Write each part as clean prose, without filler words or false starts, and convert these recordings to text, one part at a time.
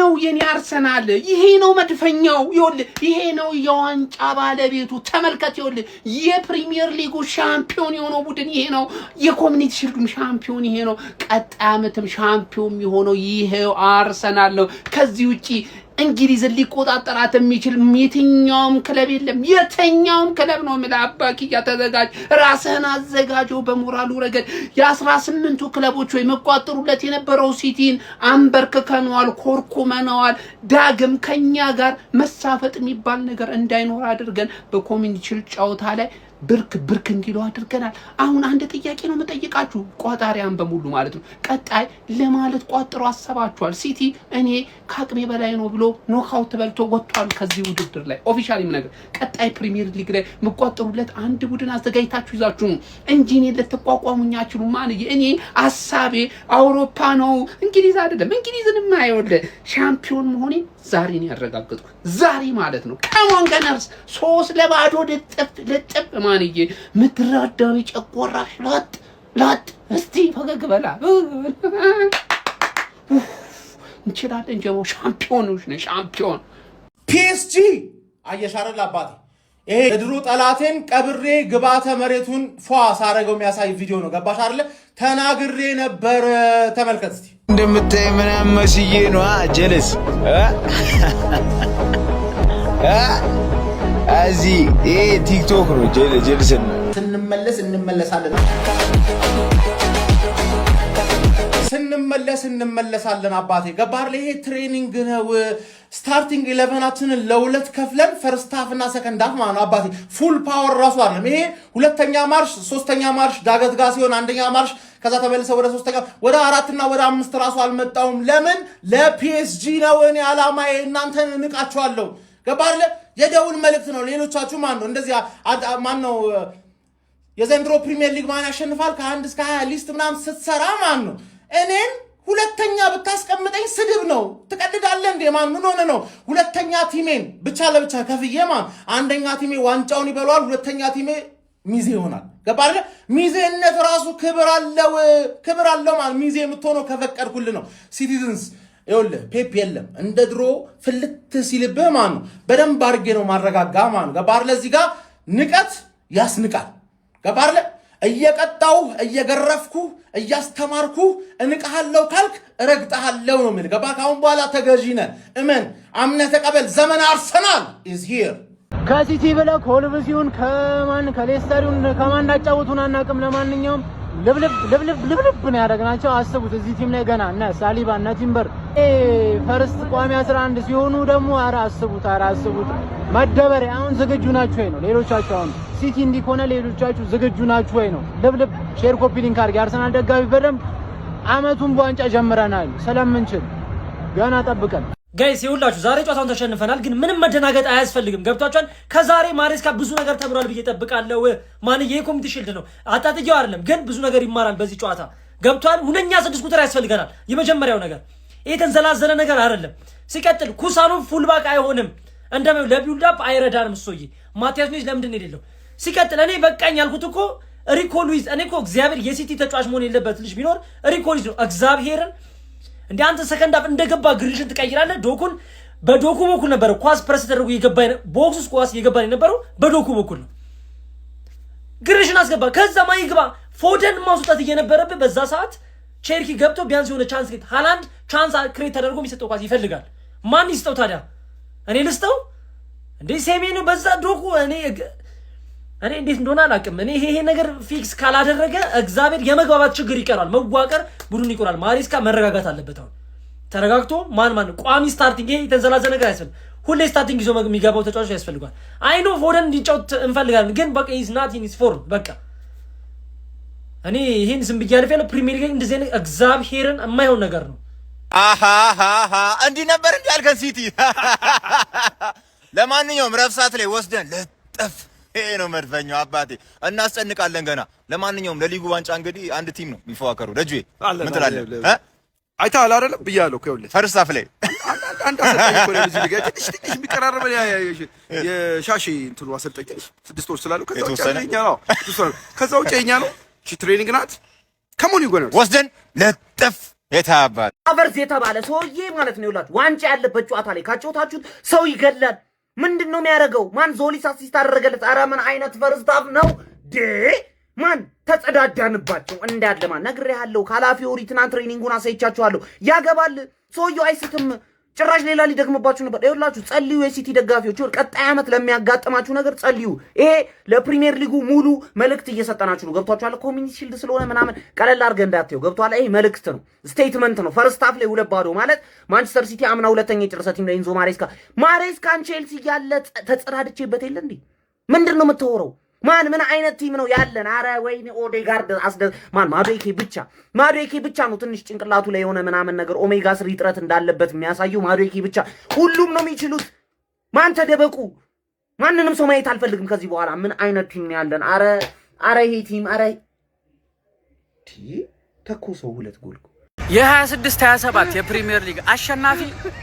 ነው የኔ አርሰናል፣ ይሄ ነው መድፈኛው። ይኸውልህ ይሄ ነው የዋንጫ ባለቤቱ። ተመልከት፣ ይኸውልህ የፕሪሚየር ሊጉ ሻምፒዮን የሆነው ቡድን ይሄ ነው። የኮሚኒቲ ሽልዱም ሻምፒዮን ይሄ ነው። ቀጣይ ዓመትም ሻምፒዮን የሚሆነው ይሄው አርሰናል ነው። ከዚህ ውጪ እንግሊዝን ሊቆጣጠራት የሚችል የትኛውም ክለብ የለም። የትኛውም ክለብ ነው የምልህ። አባኪያ ተዘጋጅ፣ ራስህን አዘጋጀው። በሞራሉ ረገድ የ18ቱ ክለቦች ወይ መቋጠሩለት የነበረው ሲቲን አንበርክከነዋል፣ ኮርኩመነዋል። ዳግም ከኛ ጋር መሳፈጥ የሚባል ነገር እንዳይኖር አድርገን በኮሚኒቲ ሽልድ ጨዋታ ላይ ብርክ ብርክ እንዲሉ አድርገናል። አሁን አንድ ጥያቄ ነው የምጠይቃችሁ፣ ቋጣሪያን በሙሉ ማለት ነው። ቀጣይ ለማለት ቋጥሮ አሰባችኋል። ሲቲ እኔ ከአቅሜ በላይ ነው ብሎ knockout በልቶ ወጥቷል ከዚህ ውድድር ላይ፣ officially ነገር። ቀጣይ ፕሪሚየር ሊግ ላይ የምቋጥሩለት አንድ ቡድን አዘጋጅታችሁ ይዛችሁ ነው እንጂ እኔ ልትቋቋሙኝ አትችሉም። ማን እኔ አሳቤ አውሮፓ ነው፣ እንግሊዝ አይደለም። እንግሊዝን የማይወል ሻምፒዮን መሆኔ ዛሬ ነው ያረጋገጥኩት። ዛሬ ማለት ነው። Come on Gunners፣ 3-0 ልጥፍ ልጥፍ። ማንዬ ምድራዳዊ ጨቆራሽ ላጥ ላጥ። እስቲ ፈገግ በላ። እንችላለን። ጀሞ ሻምፒዮኖች ነን። ሻምፒዮን። ፒኤስጂ አየሽ አይደል አባቴ፣ ይሄ የድሮ ጠላቴን ቀብሬ ግብዓተ መሬቱን ፏ ሳረገው የሚያሳይ ቪዲዮ ነው። ገባሽ አይደለ? ተናግሬ ነበር። ተመልከት እስቲ። እንደምታይ ምናምን መስዬ ነው ጀለስ፣ እዚህ ይሄ ቲክቶክ ነው። ጀልስን ስንመለስ እንመለሳለን። ስንመለስ እንመለሳለን። አባቴ ገባር፣ ይሄ training ነው። Starting 11 ኣችንን ለሁለት ከፍለን first half እና second half ማለት ነው። አባቴ full power ራሱ አይደለም ይሄ። ሁለተኛ ማርሽ፣ ሶስተኛ ማርሽ ዳገት ጋር ሲሆን አንደኛ ማርሽ፣ ከዛ ተመልሰ ወደ ሶስተኛ፣ ወደ አራትና ወደ አምስት ራሱ አልመጣውም። ለምን? ለፒኤስጂ ነው። እኔ አላማዬ እናንተን እንቃችኋለሁ። ገባህ አይደለ? የደውል መልእክት ነው። ሌሎቻችሁ ማን ነው እንደዚህ ማን ነው የዘንድሮ ፕሪሚየር ሊግ ማን ያሸንፋል ከ1 እስከ 20 list ምናምን ስትሰራ ማን ነው እኔን ሁለተኛ ብታስቀምጠኝ ስድብ ነው። ትቀልዳለህ እንዴ? ማን ምን ሆነ ነው? ሁለተኛ team ኤን ብቻ ለብቻ ከፍዬ ማን አንደኛ team ኤ ዋንጫውን ይበለዋል፣ ሁለተኛ team ኤ ሚዜ ይሆናል። ገባ አይደለ? ሚዜነት ራሱ ክብር አለው፣ ክብር አለው። ማለት ሚዜ የምትሆነው ከፈቀድኩልህ ነው። Citizens፣ ይኸውልህ ፔፕ የለም፣ እንደ ድሮ ፍልት ሲልብህ ማን ነው በደንብ አድርጌ ነው ማረጋጋ ማን ነው። ገባ አይደለ? እዚህ ጋር ንቀት ያስንቃል። ገባ አይደለ? እየቀጣው፣ እየገረፍኩ፣ እያስተማርኩ እንቅሃለሁ ካልክ እረግጠሃለሁ ነው የሚል። ገባ? ከአሁን በኋላ ተገዢ ነህ። እመን፣ አምነህ ተቀበል። ዘመን አርሰናል is here። ከሲቲ ብለህ ከወልቭስ ይሁን ከማን ከሌስተር ይሁን ከማን እንዳጫወቱን አናውቅም። ለማንኛውም ልብልብ ልብልብ ልብልብ ነው ያደረግናቸው። አስቡት፣ እዚህ team ላይ ገና እነ ሳሊባ እነ ቲምበር first ቋሚ 11 ሲሆኑ ደግሞ ኧረ አስቡት፣ ኧረ አስቡት። መደበሪያ አሁን ዝግጁ ናችሁ ወይ ነው ሌሎቻችሁ? አሁን ሲቲ እንዲህ ከሆነ ሌሎቻችሁ ዝግጁ ናችሁ ወይ ነው። ልብልብ share፣ copy link አድርጊ። አርሰናል ደጋፊ በደንብ አመቱን በዋንጫ ጀምረናል ስለምንችል ገና ጠብቀን። Guys፣ ይኸውላችሁ ዛሬ ጨዋታውን ተሸንፈናል፣ ግን ምንም መደናገጥ አያስፈልግም። ገብቷችኋል? ከዛሬ ማሬስካ ብዙ ነገር ተምሯል ብዬ ጠብቃለሁ። ማን የኮሚኒቲ ሽልድ ነው አጣጥየው አይደለም፣ ግን ብዙ ነገር ይማራል በዚህ ጨዋታ። ገብቷል። ሁነኛ ስድስት ቁጥር ያስፈልገናል። የመጀመሪያው ነገር ይሄ የተንዘላዘለ ነገር አይደለም። ሲቀጥል ኩሳኖቭ fullback አይሆንም፣ እንደም ለ build up አይረዳንም። እሶዬ ማቲያስ ኑኔዝ ለምንድን ነው የሌለው? ሲቀጥል እኔ በቃኝ ያልኩት እኮ ሪኮ ሉዊዝ። እኔ እኮ እግዚአብሔር የሲቲ ተጫዋች መሆን የለበት ልጅ ቢኖር ሪኮ ሉዊዝ ነው። እግዚአብሔርን እንደ አንተ second half እንደገባ ግሪሽን ትቀይራለህ። ዶኩን በዶኩ በኩል ነበረ ኳስ ፕረስ ተደርጎ የገባ፣ box ውስጥ ኳስ እየገባ የነበረው በዶኩ በኩል ነው። ግሪሽን አስገባ። ከዛ ማን ይግባ? ፎደን ማስወጣት እየነበረብህ በዛ ሰዓት ቼርኪ ገብቶ ቢያንስ የሆነ chance create፣ ሃላንድ chance create ተደርጎ የሚሰጠው ኳስ ይፈልጋል። ማን ይስጠው ታዲያ? እኔ ልስጠው እንዴ? ሴሜኑ በዛ ዶኩ እኔ እንዴት እንደሆነ አላውቅም። እኔ ይሄ ነገር fix ካላደረገ እግዚአብሔር የመግባባት ችግር ይቀራል፣ መዋቀር ቡድን ይቆራል። ማሬስካ መረጋጋት አለበት። አሁን ተረጋግቶ ማን ማን ቋሚ starting፣ ይሄ የተንዘላዘ ነገር አያስፈልግም። ሁሌ starting ይዞ የሚገባው ተጫዋች ያስፈልጓል። I know ፎደን እንዲጫወት እንፈልጋለን፣ ግን በቃ he's not in his form። በቃ እኔ ይሄን ዝም ብዬ አልፌ ያለው ፕሪሚየር ሊግ እንደዚህ አይነት እግዚአብሔርን የማይሆን ነገር ነው። አሃሃሃ፣ እንዲህ ነበር እንዲህ ያልከን ሲቲ። ለማንኛውም ረፍት ሰዓት ላይ ወስደን ለጠፍ። ይሄ ነው መድፈኛው አባቴ። እናስጨንቃለን ገና። ለማንኛውም ለሊጉ ዋንጫ እንግዲህ አንድ team ነው የሚፎካከሩ። ደጁ ምን ትላለህ? አይተሃል አይደለም ብያለሁ እኮ፣ ይኸውልህ። First half ላይ አንድ አሰልጣኝ እኮ ነው እዚህ ጋር ትንሽ ትንሽ የሚቀራረበ፣ የሻሺ እንትኑ አሰልጣኝ ትንሽ 6 ወር ስላለው ከዛ ውጭ የኛ ነው። ከዛ ውጭ የኛ ነው። እቺ training ናት። Come on, you Gunners። ወስደን ለጠፍ። የታባት አቨርዝ የተባለ ሰውዬ ማለት ነው። ይኸውላችሁ ዋንጫ ያለበት ጨዋታ ላይ ካጫወታችሁት ሰው ይገላል። ምንድን ነው የሚያደርገው? ማን ዞሊስ assist አደረገለት? ኧረ ምን አይነት first half ነው ዴ ማን ተጸዳዳንባቸው እንዳለ ማን ነግሬሃለሁ። ካላፊዮሪ ትናንት training ኡን አሳይቻችኋለሁ። ያገባል ሰውየው አይስትም። ጭራሽ ሌላ ሊደግምባችሁ ነበር። ይኸውላችሁ ጸልዩ፣ የሲቲ ደጋፊዎች ቀጣይ ዓመት ለሚያጋጥማችሁ ነገር ጸልዩ። ይሄ ለፕሪሚየር ሊጉ ሙሉ መልእክት እየሰጠናችሁ ነው። ገብቷችኋል? Community Shield ስለሆነ ምናምን ቀለል አድርገህ እንዳትየው። ገብቷል? ይሄ መልእክት ነው፣ statement ነው። First half ላይ 2-0 ማለት ማንቸስተር ሲቲ አምና ሁለተኛ የጨረሰ team ላይ ኢንዞ ማሬስካ ማሬስካን ቼልሲ እያለ ተጸዳድቼበት የለ እንዴ? ምንድን ነው የምታወራው? ማን ምን አይነት team ነው ያለን? አረ ወይኔ ኦዴጋርድ አስደ ማን ማዶኬ ብቻ ማዶኬ ብቻ ነው ትንሽ ጭንቅላቱ ላይ የሆነ ምናምን ነገር omega 3 እጥረት እንዳለበት የሚያሳየው ማዶኬ ብቻ። ሁሉም ነው የሚችሉት። ማን ተደበቁ። ማንንም ሰው ማየት አልፈልግም ከዚህ በኋላ። ምን አይነት team ነው ያለን? አረ አረ ይሄ team አረ ተኮሰው ሁለት ጎል። የ26 27 የፕሪሚየር ሊግ አሸናፊ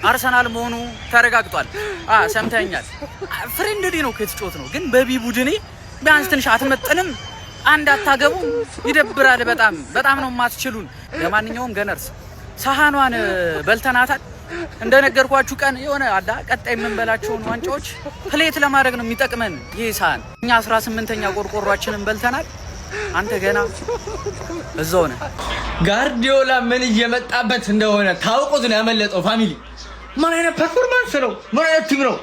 አርሰናል መሆኑ ተረጋግጧል። ሰምተኛል። Friendly ነው ከተጫወት ነው፣ ግን በ B ቡድኔ ቢያንስ ትንሽ አትመጥንም፣ አንድ አታገቡም፣ ይደብራል። በጣም በጣም ነው የማትችሉን። ለማንኛውም Gunners ሳህኗን በልተናታል። እንደነገርኳችሁ ቀን የሆነ አላ ቀጣይ የምንበላቸውን ዋንጫዎች plate ለማድረግ ነው የሚጠቅመን ይህ ሳህን። እኛ 18ኛ ቆርቆሯችንን በልተናል። አንተ ገና እዛው ነህ። ጋርዲዮላ ምን እየመጣበት እንደሆነ ታውቆት ነው ያመለጠው። Family፣ ምን አይነት performance ነው? ምን አይነት team ነው?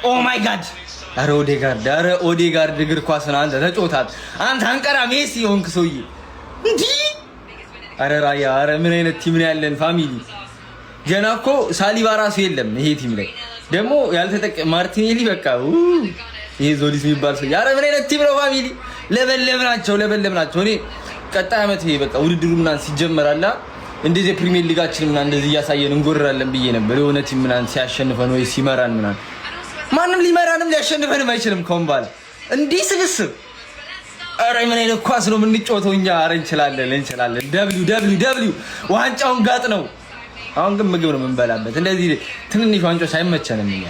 Oh my God! አረ ኦዴጋርድ፣ አረ ኦዴጋርድ እግር ኳስን አንተ ተጫውታት። አንተ አንቀራ ሜሲ የሆንክ ሰውዬ እንዲህ። አረ ራያ፣ አረ ምን አይነት team ነው ያለን family? ገና እኮ ሳሊባ ራሱ የለም ይሄ team ላይ፣ ደግሞ ያልተጠቀ ማርቲኔሊ፣ በቃ ይሄ ዞሊስ የሚባል ሰው። አረ ምን አይነት team ነው family? ለበለብ ናቸው፣ ለበለብ ናቸው። እኔ ቀጣይ ዓመት ይሄ በቃ ውድድሩ ምናምን ሲጀመራላ እንደዚህ የፕሪሚየር ሊጋችን ምናምን እንደዚህ እያሳየን እንጎርራለን ብዬ ነበር። የሆነ team ምናምን ሲያሸንፈን ወይ ሲመራን ምናምን፣ ማንም ሊመራንም ሊያሸንፈንም አይችልም። ከሆን በኋላ እንዲህ ስብስብ፣ ኧረ ምን አይነት ኳስ ነው የምንጫወተው እኛ? ኧረ እንችላለን፣ እንችላለን። ደብሊው ደብሊው ደብሊው ዋንጫውን ጋጥ ነው። አሁን ግን ምግብ ነው የምንበላበት። እንደዚህ ትንንሽ ዋንጫዎች አይመቸንም እኛ።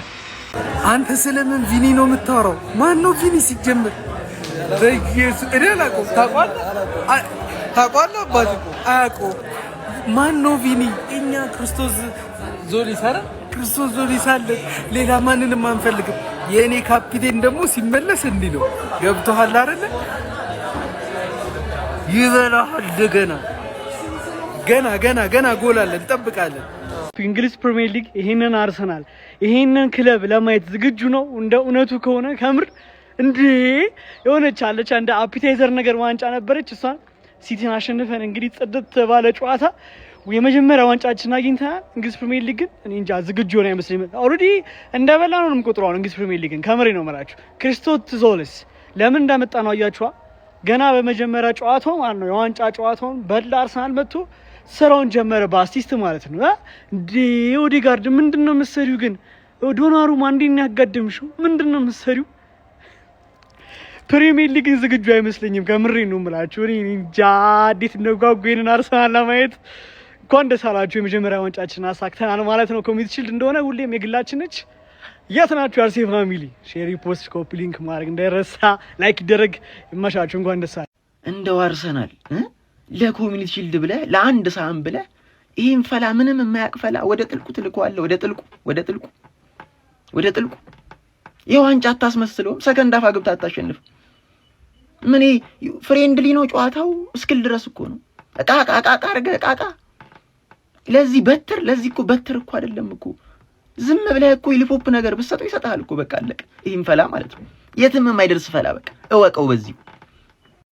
አንተ ስለምን ቪኒ ነው የምታወራው? ማን ነው ቪኒ ሲጀምር? በኢየሱስ እኔ አላውቀውም። ታውቀዋለህ? ታውቀዋለህ? አባቴ አያውቀውም። ማን ነው ቪኒ? እኛ ክርስቶስ ዞሊስ አይደል? ክርስቶስ ዞሊስ አለ። ሌላ ማንንም አንፈልግም። የእኔ ካፒቴን ደግሞ ሲመለስ እንዲህ ነው። ገብቶሃል አይደለ? ይበላሃል። ገና ገና ገና ገና ጎል አለ፣ እንጠብቃለን። እንግሊዝ ፕሪሚየር ሊግ ይሄንን አርሰናል ይሄንን ክለብ ለማየት ዝግጁ ነው። እንደ እውነቱ ከሆነ ከምር እንዴ የሆነች አለች እንደ appetizer ነገር ዋንጫ ነበረች። እሷን ሲቲን አሸንፈን እንግዲህ ጽድት ባለ ጨዋታ የመጀመሪያ ዋንጫችን አግኝተናል። እንግሊዝ ፕሪሚየር ሊግ ግን እኔ እንጃ ዝግጁ ሆነ አይመስለኝም። Already እንደበላ ነው የምቆጥረው አሁን እንግሊዝ ፕሪሚየር ሊግን፣ ከምሬ ነው የምላችሁ። ክርስቶስ ዞልስ ለምን እንዳመጣ ነው አያችኋ። ገና በመጀመሪያ ጨዋታው ማለት ነው የዋንጫ ጨዋታውን በላ። አርሰናል መጥቶ ስራውን ጀመረ በ assist ማለት ነው። እንዴ ኦዴጋርድ ምንድን ነው የምትሰሪው ግን? ዶናሩማ እንዴት ነው ያጋደምሽው? ምንድን ነው የምትሰሪው? ፕሪሚየር ሊግን ዝግጁ አይመስለኝም። ከምሬ ነው የምላችሁ። እኔ እንጃ እንዴት እንደጓጓን አርሰናል ለማየት። እንኳን ደስ አላችሁ፣ የመጀመሪያ ዋንጫችንን አሳክተናል ማለት ነው። Community Shield እንደሆነ ሁሌም የግላችን ነች። የት ናችሁ የአርሴ family? Share፣ post፣ copy link ማድረግ እንዳይረሳ፣ like ይደረግ። ይመቻችሁ። እንኳን ደስ አለ። እንደው አርሰናል ለ Community Shield ብለህ ለአንድ ሳህን ብለህ ይህን ፈላ ምንም የማያውቅ ፈላ ወደ ጥልቁ ትልከዋለህ። ወደ ጥልቁ፣ ወደ ጥልቁ፣ ወደ ጥልቁ። የዋንጫ አታስመስለውም። Second half አግብተህ አታሸንፍ። ምን friendly ነው ጨዋታው እስክል ድረስ እኮ ነው። እቃ እቃ እቃ እቃ አድርገህ እቃ እቃ ለዚህ በትር፣ ለዚህ እኮ በትር እኮ አይደለም እኮ፣ ዝም ብለህ እኮ ሎሊፖፕ ነገር ብትሰጠው ይሰጥሃል እኮ። በቃ አለቀ። ይህም ፈላ ማለት ነው። የትም የማይደርስ ፈላ። በቃ እወቀው በዚሁ።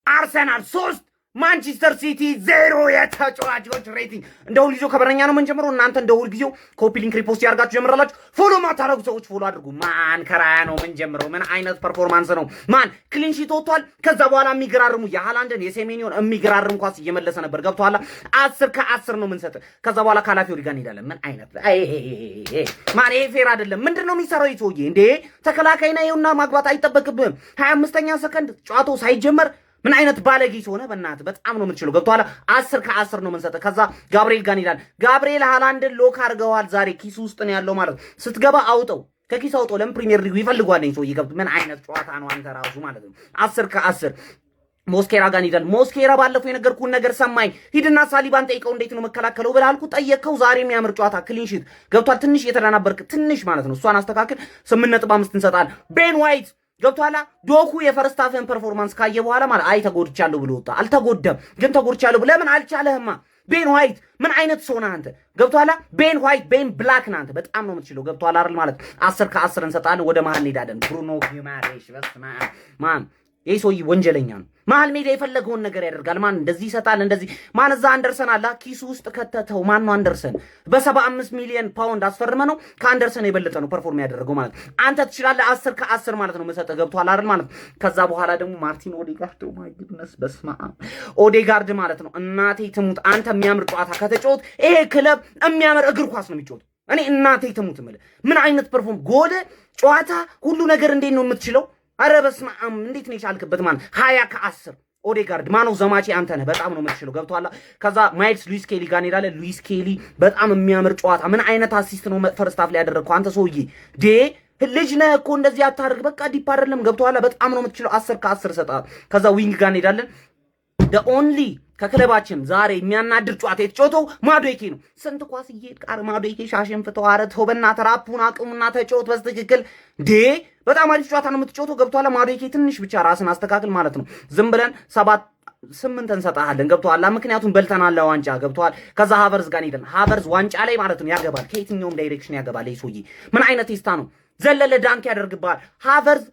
አርሰናል 3፣ ማንቸስተር ሲቲ 0። የተጫዋቾች rating እንደ ሁልጊዜው ከበረኛ ነው የምንጀምረው። እናንተ እንደ ሁልጊዜው copy link repost ያርጋችሁ ጀምራላችሁ። Follow ማታረጉ ሰዎች follow አድርጉ። ማን ከራያ ነው የምንጀምረው? ምን አይነት performance ነው? ማን clean sheet ወጥቷል። ከዛ በኋላ የሚገራርሙ የሃላንድን የሴሜኒዮን የሚገራርም ኳስ እየመለሰ ነበር። ገብቶሃል? 10 ከ10 ነው የምንሰጥ። ከዛ በኋላ ካላፊዮሪ ጋር እንሄዳለን። ምን አይነት ማን ይሄ fair አይደለም። ምንድን ነው የሚሰራው ይህ ሰውዬ እንዴ? ተከላካይና ይኸውና ማግባት አይጠበቅብህም። 25ኛ ሰከንድ ጨዋታው ሳይጀመር ምን አይነት ባለጌ ሆነ? በእናትህ በጣም ነው የምትችለው። ገብቶሃል? 10 ከ10 ነው የምንሰጠህ። ከዛ ጋብርኤል ጋር እንሄዳለን። ጋብርኤል ሃላንድን lock አድርገዋል። ዛሬ ኪሱ ውስጥ ነው ያለው ማለት ነው። ስትገባ አውጠው፣ ከኪስ አውጠው። ለምን ፕሪሚየር ሊጉ ይፈልጓል ሰውዬ። ገብቶ ምን አይነት ጨዋታ ነው አንተ ራሱ ማለት ነው። 10 ከ10። ሞስኬራ ጋር እንሄዳለን። ሞስኬራ ባለፈው የነገርኩህን ነገር ሰማኝ። ሂድና ሳሊባን ጠይቀው እንዴት ነው መከላከለው ብለህ አልኩህ። ጠየቅከው። ዛሬ የሚያምር ጨዋታ clean sheet ገብቷል። ትንሽ የተደናበርክ ትንሽ ማለት ነው። እሷን አስተካክል። 8.5 እንሰጣለን። ቤን ዋይት ገብቷላ። ዶኩ የ first half ን performance ካየ በኋላ ማለት አይ ተጎድቻለሁ ብሎ ወጣ። አልተጎዳም ግን ተጎድቻለሁ። ለምን አልቻለህማ? ቤን ዋይት ምን አይነት ሰው ነህ አንተ? ገብቶሃል? ቤን ዋይት ቤን ብላክ ነህ አንተ። በጣም ነው የምትችለው። ገብቶሃል አይደል? ማለት 10 ከ10 እንሰጣለን። ወደ መሀል እንሄዳለን። ብሩኖ ጊማሬሽ፣ በስመ አብ ማን ይህ ሰውዬ ወንጀለኛ ነው። መሀል ሜዳ የፈለገውን ነገር ያደርጋል። ማን እንደዚህ ይሰጣል፣ እንደዚህ ማን እዛ አንደርሰን አለ ኪሱ ውስጥ ከተተው። ማን ነው አንደርሰን? በ75 ሚሊዮን ፓውንድ አስፈርመ ነው ከአንደርሰን የበለጠ ነው perform ያደረገው ማለት ነው። አንተ ትችላለህ። 10 ከ10 ማለት ነው መሰጠህ። ገብቶሃል አይደል ማለት። ከዛ በኋላ ደግሞ ማርቲን ኦዴጋርድ፣ my goodness፣ በስመ አብ ኦዴጋርድ ማለት ነው። እናቴ ትሙት አንተ የሚያምር ጨዋታ ከተጫወት ይሄ ክለብ የሚያምር እግር ኳስ ነው የሚጫወት። እኔ እናቴ ትሙት የምልህ ምን አይነት perform፣ ጎል፣ ጨዋታ፣ ሁሉ ነገር እንዴት ነው የምትችለው? አረ በስመ አብ እንዴት ነው የቻልክበት? ማለት 20 ከ10 ኦዴጋርድ man of the match አንተ ነህ። በጣም ነው የምትችለው። ገብቶሃል። ከዛ ማይልስ ሉዊስ ኬሊ ጋር እንሄዳለን። ሉዊስ ኬሊ በጣም የሚያምር ጨዋታ። ምን አይነት assist ነው first half ላይ ያደረግከው አንተ ሰውዬ? ዴ ልጅ ነህ እኮ እንደዚህ አታርግ። በቃ deep አይደለም። ገብቶሃል። በጣም ነው የምትችለው። 10 ከ10 እሰጥሃለሁ። ከዛ wing ጋር እንሄዳለን። Only ከክለባችን ዛሬ የሚያናድር ጨዋታ የተጫወተው ማዶኬ ነው። ስንት ኳስ እየሄድክ ኧረ ማዶኬ ሻሽን ፍተው። ኧረ ተው በእናትህ ራፑን አቅሙና ተጫወት በስትክክል። ዴ በጣም አሪፍ ጨዋታ ነው የምትጫወተው። ገብቶሃል። ማዶኬ ትንሽ ብቻ ራስን አስተካክል ማለት ነው። ዝም ብለን 7 8 እንሰጥሃለን። ገብቶሃል። ምክንያቱም በልተናል ዋንጫ፣ ገብቶሃል። ከዛ ሃቨርዝ ጋር እንሄዳለን። ሃቨርዝ ዋንጫ ላይ ማለት ነው ያገባል። ከየትኛውም direction ያገባል። ይህ ሰውዬ ምን አይነት ቴስታ ነው? ዘለለ dunk ያደርግብሃል። ሃቨርዝ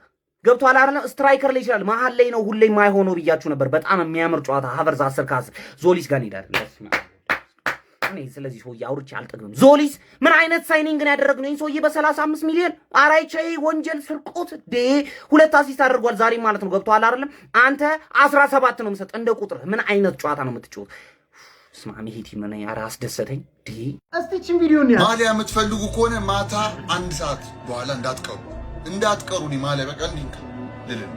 ገብቶሃል አይደል? Striker ላይ ይችላል። መሀል ላይ ነው ሁሌ የማይሆነው ብያችሁ ነበር። በጣም የሚያምር ጨዋታ ሃቨርዝ 10 ከ10። ዞሊስ ጋር እንሄዳለን። እኔ ስለዚህ ሰውዬ አውርቼ አልጠግብም። ዞሊስ ምን አይነት signing ነው ያደረግነው? ይህን ሰውዬ በ35 ሚሊዮን አራይቻ ወንጀል ስርቆት ዴ ሁለት assist አድርጓል ዛሬ ማለት ነው። ገብቶሃል አይደለም? አንተ 17 ነው የምሰጥ እንደ ቁጥር። ምን አይነት ጨዋታ ነው የምትጫወት? ስማ ይሄ team ምን ኧረ አስደሰተኝ። ዴ እስቲ ይህችን ቪዲዮ እንያት። ማሊያ የምትፈልጉ ከሆነ ማታ 1 ሰዓት በኋላ እንዳትቀሩ፣ እንዳትቀሩ። እኔ ማሊያ በቃ እንዲህ ልልን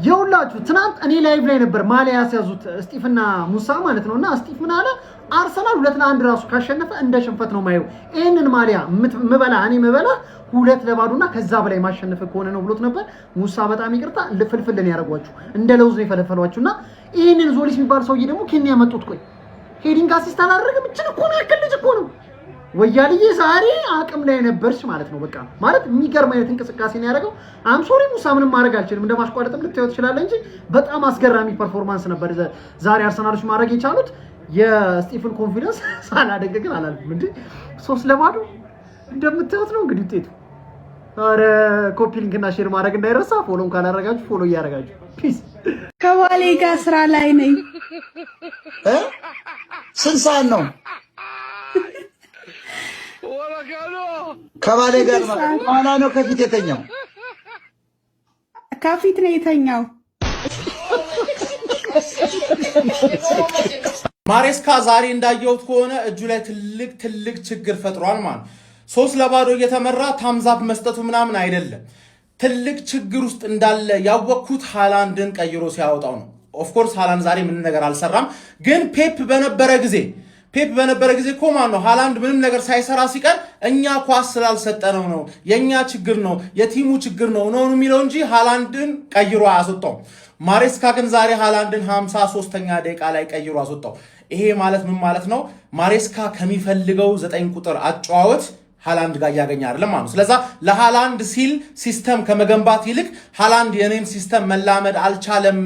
የሁላችሁ ትናንት እኔ live ላይ ነበር ማሊያ ያስያዙት እስጢፍና ሙሳ ማለት ነው። እና እስጢፍ ምን አለ? አርሰናል 2-1 ራሱ ካሸነፈ እንደ ሽንፈት ነው ማየው። ይህንን ማሊያ ምበላ እኔ ምበላ 2-0 እና ከዛ በላይ ማሸነፍ ከሆነ ነው ብሎት ነበር። ሙሳ በጣም ይቅርታ፣ ፍልፍልን ያደረጓችሁ እንደ ለውዝ ነው የፈለፈሏችሁ። እና ይህንን ዞሊስ የሚባል ሰውዬ ደግሞ ኬንያ ያመጡት ቆይ heading assist አላደረገም። እችን እኮ ነው ያክል ልጅ እኮ ነው። ወያልዬ ዛሬ አቅም ላይ ነበርሽ ማለት ነው። በቃ ማለት የሚገርም አይነት እንቅስቃሴ ነው ያደረገው። I'm sorry ሙሳ፣ ምንም ማድረግ አልችልም። እንደ ማሽቋለጥም ልታየው ትችላለህ እንጂ በጣም አስገራሚ performance ነበር ዛሬ አርሰናሎች ማድረግ የቻሉት። የስቲፍን confidence ሳላደንቅ ግን አላልፍም። እንዴ 3-0 እንደምታዩት ነው እንግዲህ ውጤቱ። ኧረ copy link እና share ማድረግ እንዳይረሳ። Follow ም ካላረጋችሁ follow እያደረጋችሁ peace። ከባሌ ጋር ስራ ላይ ነኝ። ስንት ሰዓት ነው? ከባሌ ጋር ኋላ ነው ከፊት የተኛው? ከፊት ነው የተኛው። ማሬስካ ዛሬ እንዳየሁት ከሆነ እጁ ላይ ትልቅ ትልቅ ችግር ፈጥሯል ማለት 3-0 እየተመራ thumbs up መስጠቱ ምናምን አይደለም። ትልቅ ችግር ውስጥ እንዳለ ያወቅኩት ሃላንድን ቀይሮ ሲያወጣው ነው። Of course ሃላንድ ዛሬ ምንም ነገር አልሰራም፣ ግን ፔፕ በነበረ ጊዜ እኮ ማን ነው ሃላንድ ምንም ነገር ሳይሰራ ሲቀር እኛ ኳስ ስላልሰጠነው ነው፣ የእኛ ችግር ነው፣ የ team ኡ ችግር ነው ነው የሚለው እንጂ ሃላንድን ቀይሮ አያስወጣውም። ማሬስካ ግን ዛሬ ሃላንድን 53ኛ ደቂቃ ላይ ቀይሮ አስወጣው። ይሄ ማለት ምን ማለት ነው? ማሬስካ ከሚፈልገው 9 ቁጥር አጨዋወት ሃላንድ ጋር እያገኘ አይደለም ማለት ነው። ስለዛ ለሃላንድ ሲል system ከመገንባት ይልቅ ሃላንድ የኔን system መላመድ አልቻለም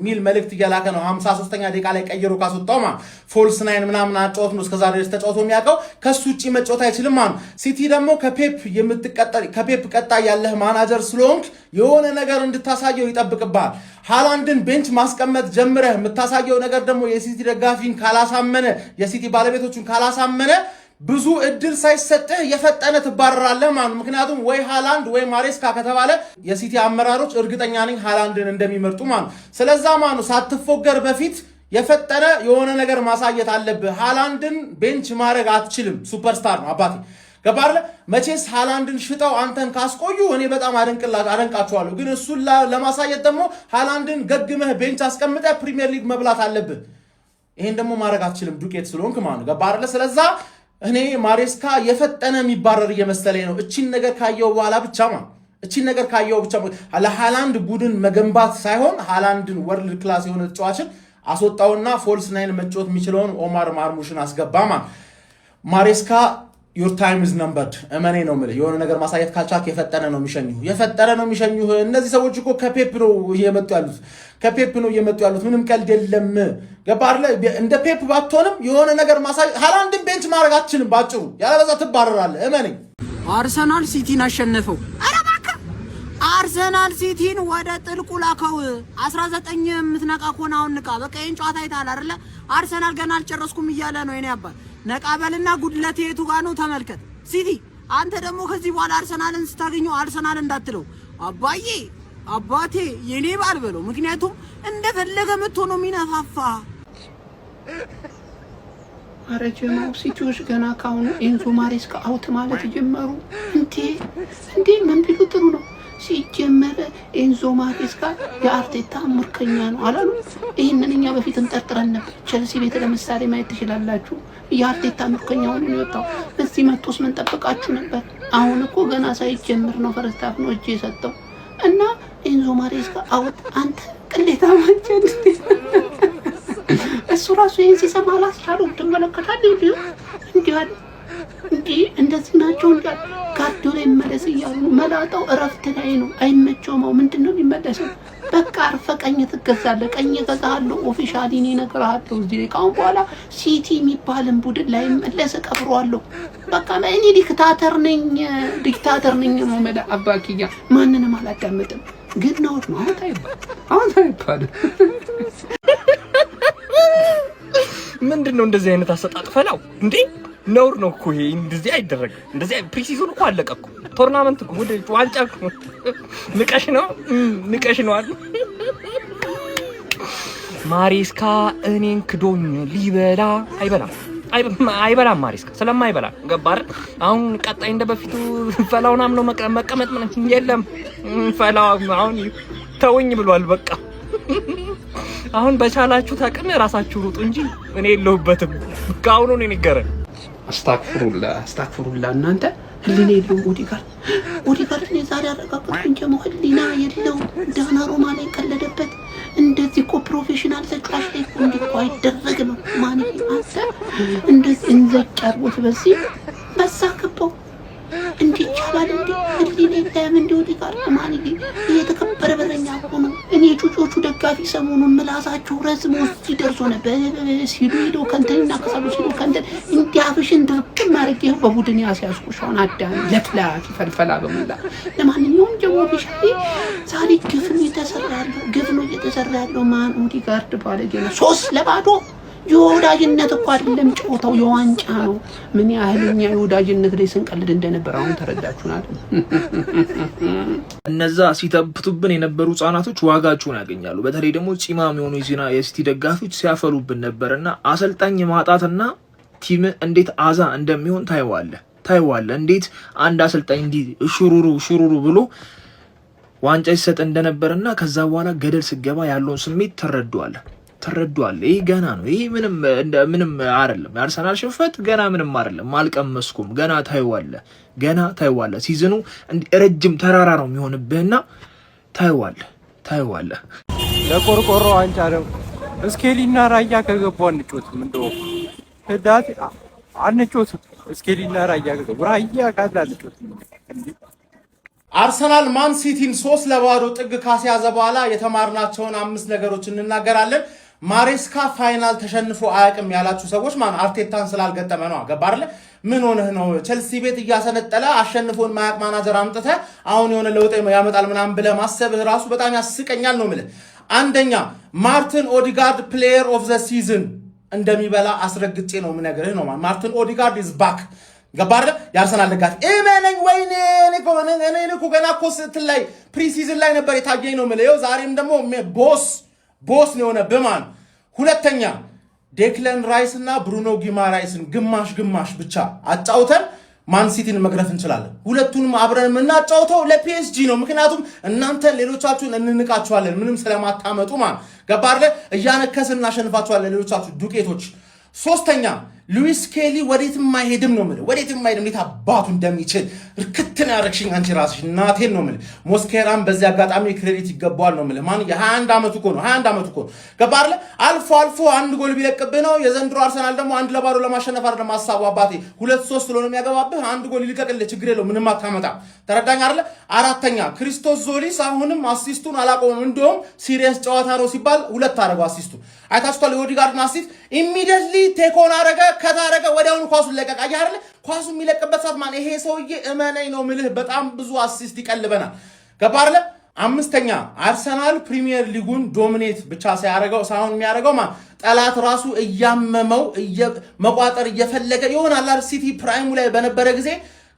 ሚል መልእክት እየላከ ነው። 53ኛ ደቂቃ ላይ ቀይሮ ካስወጣው ማለት false nine ምናምን አጫወት ነው እስከዛ ድረስ ተጫውቶ የሚያውቀው፣ ከሱ ውጭ መጫወት አይችልም ማለት ነው። ሲቲ ደግሞ ከፔፕ ቀጣይ ያለህ ማናጀር ስለሆንክ የሆነ ነገር እንድታሳየው ይጠብቅብሃል። ሃላንድን bench ማስቀመጥ ጀምረህ የምታሳየው ነገር ደግሞ የሲቲ ደጋፊን ካላሳመነ፣ የሲቲ ባለቤቶቹን ካላሳመነ ብዙ እድል ሳይሰጥህ የፈጠነ ትባረራለህ ማለት ነው። ምክንያቱም ወይ ሃላንድ ወይ ማሬስካ ከተባለ የሲቲ አመራሮች እርግጠኛ ነኝ ሃላንድን እንደሚመርጡ ማለት ነው። ስለዛ ማለት ነው ሳትፎገር በፊት የፈጠነ የሆነ ነገር ማሳየት አለብህ። ሃላንድን bench ማድረግ አትችልም። Superstar ነው አባቴ። ገባህ አይደለ? መቼስ ሃላንድን ሽጠው አንተን ካስቆዩ እኔ በጣም አደንቃቸዋለሁ። ግን እሱን ለማሳየት ደግሞ ሃላንድን ገግመህ bench አስቀምጠህ ፕሪሚየር ሊግ መብላት አለብህ። ይሄን ደግሞ ማድረግ አትችልም ዱቄት ስለሆንክ ማለት ነው። ገባህ አይደለ? ስለዛ እኔ ማሬስካ የፈጠነ የሚባረር እየመሰለኝ ነው። እቺን ነገር ካየው በኋላ ብቻ ማለት እቺን ነገር ካየው ብቻ ለሃላንድ ቡድን መገንባት ሳይሆን ሃላንድን world class የሆነ ተጫዋችን አስወጣውና false nine መጫወት የሚችለውን ኦማር ማርሙሽን አስገባማ። ማሬስካ፣ your time is numbered። እመነኝ ነው የምልህ። የሆነ ነገር ማሳየት ካልቻልክ የፈጠነ ነው የሚሸኙህ፣ የፈጠነ ነው የሚሸኙህ። እነዚህ ሰዎች እኮ ከፔፕ ነው እየመጡ ያሉት፣ ከፔፕ ነው እየመጡ ያሉት። ምንም ቀልድ የለም። ገባህ አይደለ? እንደ ፔፕ ባትሆንም የሆነ ነገር ማሳየት፣ ሃላንድን bench ማድረግ አትችልም። ባጭሩ ያለበዛ ትባረራለህ። እመነኝ። አርሰናል ሲቲን አሸነፈው። ኧረ እባክህ፣ አርሰናል ሲቲን ወደ ጥልቁ ላከው። 19 የምትነቃ ከሆነ አሁን ንቃ። በቃ ይሄን ጨዋታ አይተሃል አይደለ? አርሰናል ገና አልጨረስኩም እያለ ነው። የኔ አባት፣ ነቃ በልና ጉድለት የቱ ጋር ነው ተመልከት። ሲቲ፣ አንተ ደግሞ ከዚህ በኋላ አርሰናልን ስታገኘው አርሰናል እንዳትለው፣ አባዬ፣ አባቴ፣ የኔ ባል በለው። ምክንያቱም እንደፈለገ መጥቶ ነው የሚነፋፋ። አረ ጀማው፣ ሲቲዎች ገና ካሁኑ ኤንዞ ማሬስካ out ማለት ጀመሩ። እንዴ እንዴ፣ ምን ቢሉ ጥሩ ነው? ሲጀመር ኤንዞ ማሬስካ የአርቴታ ምርኮኛ ነው አላሉ? ይህንን እኛ በፊት እንጠርጥረን ነበር። ቸልሲ ቤት ለምሳሌ ማየት ትችላላችሁ። የአርቴታ ምርኮኛ ሆኖ ነው የወጣው። እዚህ መጥቶስ ምን ጠብቃችሁ ነበር? አሁን እኮ ገና ሳይጀምር ነው first half ነው እጅ የሰጠው እና ኤንዞ ማሬስካ out። አንተ ቅሌታ ማንቸል፣ እሱ ራሱ ይህን ሲሰማ አላስቻለውም። ትመለከታለህ፣ እንዲሁ እንዲህ አለ፣ እንዲህ እንደዚህ ናቸው እንዲህ አለ። ጋርዲዮላ ይመለስ እያሉ ነው። መላጣው እረፍት ላይ ነው፣ አይመቸውም። አሁን ምንድን ነው የሚመለሰው? በቃ አርፈህ ቀኝ ትገዛለህ። ቀኝ እገዛለሁ፣ officially እኔ እነግርሃለሁ። እዚህ ላይ ከአሁን በኋላ ሲቲ የሚባልን ቡድን ላይመለስ እቀብረዋለሁ። በቃ እኔ dictator ነኝ፣ dictator ነኝ ነው የምልህ። አባኪያ ማንንም አላዳምጥም። ግን ነውር ነው። አሁን አይባልም፣ አሁን አይባልም። ምንድን ነው እንደዚህ አይነት አሰጣጥ ፈላው እንዴ? ነውር ነው እኮ ይሄ። እንደዚህ አይደረግም። እንደዚህ pre-season እኮ አለቀ እኮ፣ tournament እኮ፣ ወደ ዋንጫ እኮ ንቀሽ ነው፣ ንቀሽ ነው አሉ። ማሬስካ እኔን ክዶኝ ሊበላ አይበላም፣ አይበላም። ማሬስካ ስለማይበላ ገባር። አሁን ቀጣይ እንደ በፊቱ ፈላውን አምኖ መቀመጥ የለም። ፈላው አሁን ተውኝ ብሏል። በቃ አሁን በቻላችሁት አቅም ራሳችሁ ሩጡ እንጂ እኔ የለሁበትም። ከአሁኑ ነው የነገረን። አስታክፍሩላ፣ አስታክፍሩላ። እናንተ ህሊና የለውም ኦዲጋርድ። ኦዲጋርድ እኔ ዛሬ አረጋገጥኩኝ። ጀሞ ህሊና የለውም። ዶናሩማ ላይ ቀለደበት። እንደዚህ እኮ professional ተጫዋች ላይ እኮ እንዲህ እኮ አይደረግም። ማን አንተ እንደዚህ እንዘጭ አድርጎት በዚህ በዛ ገባው። እንዲህ ይቻላል እንዴ? ህሊና የለም እንዲ ኦዲጋርድ። ማን ይሄ የተከበረ በረኛ እኮ ነው። እኔ ጩጮቹ ደጋፊ ሰሞኑን ምላሳቸው ረዝሞ እዚህ ደርሶ ነበር ሲሉ ሄደው ከንተን ይናከሳሉ ሲሉ ከንተን እንዲህ አፍሽን ድርቅም አድርጌ ይኸው በቡድን ያስያዝኩሽ። አሁን አዳም ለፍላፊ ፈልፈላ በሞላ። ለማንኛውም ደግሞ officially ዛሬ ግፍ ነው የተሰራ ያለው፣ ግፍ ነው እየተሰራ ያለው። ማን ኦዲጋርድ ባለጌ ነው። 3-0። የወዳጅነት እኮ አይደለም ጨዋታው፣ የዋንጫ ነው። ምን ያህል እኛ የወዳጅነት ላይ ስንቀልድ እንደነበር አሁን ተረዳችሁናል። እነዛ ሲተብቱብን የነበሩ ህጻናቶች ዋጋቸውን ያገኛሉ። በተለይ ደግሞ ፂማም የሆኑ የዜና የሲቲ ደጋፊዎች ሲያፈሉብን ነበር እና አሰልጣኝ ማጣትና team እንዴት አዛ እንደሚሆን ታይዋለህ፣ ታይዋለህ። እንዴት አንድ አሰልጣኝ እንዲህ ሹሩሩ ሹሩሩ ብሎ ዋንጫ ሲሰጥ እንደነበርና ከዛ በኋላ ገደል ስገባ ያለውን ስሜት ትረዷለህ፣ ትረዷለህ። ይህ ገና ነው። ይህ ምንም ምንም አይደለም። የአርሰናል ሽንፈት ገና ምንም አይደለም። አልቀመስኩም። ገና ታይዋለህ፣ ገና ታይዋለህ። Season ኑ ረጅም ተራራ ነው የሚሆንብህና ታይዋለህ፣ ታይዋለህ። ለቆርቆሮ ዋንጫ ነው። እስኬሊና ራያ ከገቡ አንጮትም። እንደው ህዳት አንጮትም። እስኬሊና ራያ ከገቡ፣ ራያ ካለ አንጮትም። አርሰናል ማን ሲቲን 3-0 ጥግ ካስያዘ በኋላ የተማርናቸውን አምስት ነገሮች እንናገራለን። ማሬስካ final ተሸንፎ አያውቅም ያላችሁ ሰዎች ማን አርቴታን ስላልገጠመ ነው። ገባ አይደለ? ምን ሆነህ ነው? ቸልሲ ቤት እያሰነጠለ አሸንፎን ማያውቅ ማናጀር አምጥተህ አሁን የሆነ ለውጥ ያመጣል ምናምን ብለህ ማሰብህ ራሱ በጣም ያስቀኛል ነው የምልህ። አንደኛ፣ ማርቲን ኦዲጋርድ player of the season እንደሚበላ አስረግጬ ነው የምነግርህ ነው። ማርቲን ኦዲጋርድ is back። ገባ አይደለ? የአርሰናል ደጋፊ እመነኝ። ወይኔ፣ እኔ እኮ ገና እኮ ስትል ላይ pre-season ላይ ነበር የታየኝ ነው የምልህ። ይኸው ዛሬም ደግሞ boss boss ነው የሆነብህ ማለት። ሁለተኛ፣ ዴክለን ራይስ እና ብሩኖ ጊማራይስን ግማሽ ግማሽ ብቻ አጫውተን ማንሲቲን መግረፍ እንችላለን። ሁለቱንም አብረን የምናጫውተው ለፒኤስጂ ነው። ምክንያቱም እናንተን ሌሎቻችሁን እንንቃችኋለን ምንም ስለማታመጡ ማለት። ገባ አይደለ? እያነከስን እናሸንፋችኋለን ሌሎቻችሁ ዱቄቶች። ሶስተኛ፣ ሉዊስ ስኬሊ ወዴትም አይሄድም ነው የምልህ፣ ወዴትም አይሄድም። እንዴት አባቱ እንደሚችል እርክትን ያደረግሽኝ አንቺ ራስሽ እናቴን ነው የምልህ። ሞስኬራም በዚህ አጋጣሚ credit ይገባዋል ነው የምልህ። ማን የ21 ዓመቱ እኮ ነው፣ 21 ዓመቱ እኮ ነው። ገባህ አይደለ? አልፎ አልፎ አንድ ጎል ቢለቅብህ ነው። የዘንድሮ አርሰናል ደግሞ 1-0 ለማሸነፍ አይደለም ሀሳቡ አባቴ፣ 2-3 ስለሆነ የሚያገባብህ አንድ ጎል ይልቀቅልህ፣ ችግር የለው፣ ምንም አታመጣም። ተረዳኝ አይደለ? አራተኛ ክሪስቶስ ዞሊስ አሁንም assist ኡን አላቆመም። እንደውም serious ጨዋታ ነው ሲባል ሁለት አደረገው assist ኡ። አይታችኋል። የኦዲጋርድን assist immediately take on አረገ፣ cut አረገ፣ ወዲያውኑ ኳሱን ለቀቀ። አየህ አይደለ? ኳሱ የሚለቅበት ሰዓት ማን ይሄ ሰውዬ እመነኝ ነው ምልህ፣ በጣም ብዙ assist ይቀልበናል። ገባህ አይደለ? አምስተኛ አርሰናል ፕሪሚየር ሊጉን dominate ብቻ ሳያደርገው ሳይሆን የሚያደርገው ማ ጠላት ራሱ እያመመው መቋጠር እየፈለገ ይሆናል። ሲቲ prime ኡ ላይ በነበረ ጊዜ፣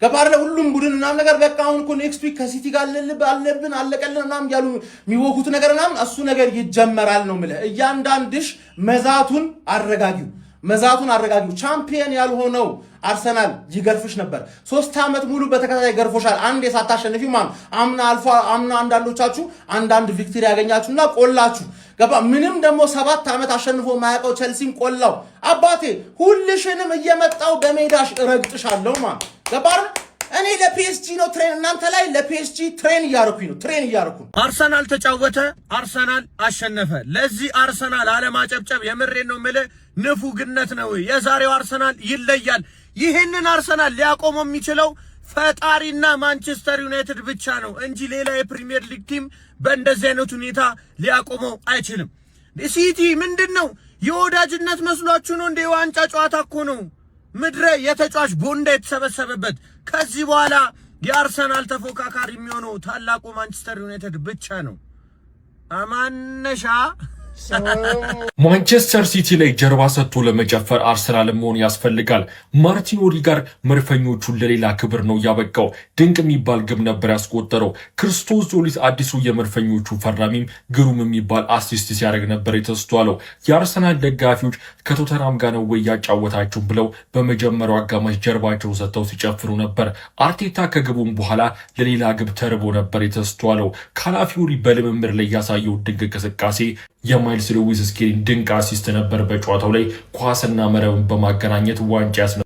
ገባህ አይደለ? ሁሉም ቡድን ምናምን ነገር በቃ አሁን እኮ next week ከሲቲ ጋር አለብን አለቀልን ምናምን እያሉ የሚወኩት ነገር ምናምን እሱ ነገር ይጀመራል ነው የምልህ። እያንዳንድሽ መዛቱን አረጋጊው፣ መዛቱን አረጋጊው። ቻምፒየን ያልሆነው አርሰናል ይገርፍሽ ነበር። 3 ዓመት ሙሉ በተከታታይ ገርፎሻል። አንድ ሳታሸንፊ ማን አምና አልፎ አምና አንዳንዶቻችሁ አንዳንድ victory ያገኛችሁና ቆላችሁ ገባ። ምንም ደግሞ 7 ዓመት አሸንፎ የማያውቀው ቸልሲም ቆላው። አባቴ ሁልሽንም እየመጣው በሜዳሽ እረግጥሻለሁ። ማ ገባ አይደል? እኔ ለፒኤስጂ ነው train፣ እናንተ ላይ ለፒኤስጂ train እያደረኩኝ ነው፣ train እያደረኩ ነው። አርሰናል ተጫወተ፣ አርሰናል አሸነፈ። ለዚህ አርሰናል አለማጨብጨብ የምሬን ነው የምልህ ንፉግነት ነው። የዛሬው አርሰናል ይለያል። ይህንን አርሰናል ሊያቆመው የሚችለው ፈጣሪና ማንቸስተር ዩናይትድ ብቻ ነው እንጂ ሌላ የፕሪሚየር ሊግ team በእንደዚህ አይነት ሁኔታ ሊያቆመው አይችልም። ሲቲ ምንድን ነው፣ የወዳጅነት መስሏችሁ ነው እንደ? የዋንጫ ጨዋታ እኮ ነው። ምድረ የተጫዋች ቦንዳ የተሰበሰበበት። ከዚህ በኋላ የአርሰናል ተፎካካሪ የሚሆነው ታላቁ ማንቸስተር ዩናይትድ ብቻ ነው። አማነሻ። ማንቸስተር ሲቲ ላይ ጀርባ ሰጥቶ ለመጨፈር አርሰናል መሆን ያስፈልጋል። ማርቲን ኦዲጋርድ መድፈኞቹን ለሌላ ክብር ነው ያበቃው። ድንቅ የሚባል ግብ ነበር ያስቆጠረው። ክርስቶስ ዞሊስ አዲሱ የመድፈኞቹ ፈራሚም ግሩም የሚባል assist ሲያደርግ ነበር የተስተዋለው። የአርሰናል ደጋፊዎች ከቶተናም ጋር ነው ወይ ያጫወታችሁ ብለው በመጀመሪያው አጋማሽ ጀርባቸውን ሰጥተው ሲጨፍሩ ነበር። አርቴታ ከግቡም በኋላ ለሌላ ግብ ተርቦ ነበር የተስተዋለው። ካላፊዮሪ በልምምድ ላይ ያሳየው ድንቅ እንቅስቃሴ፣ የማይልስ ሉዊስ ስኬሊን ድንቅ assist ነበር። በጨዋታው ላይ ኳስና መረብን በማገናኘት ዋንጫ ያስነ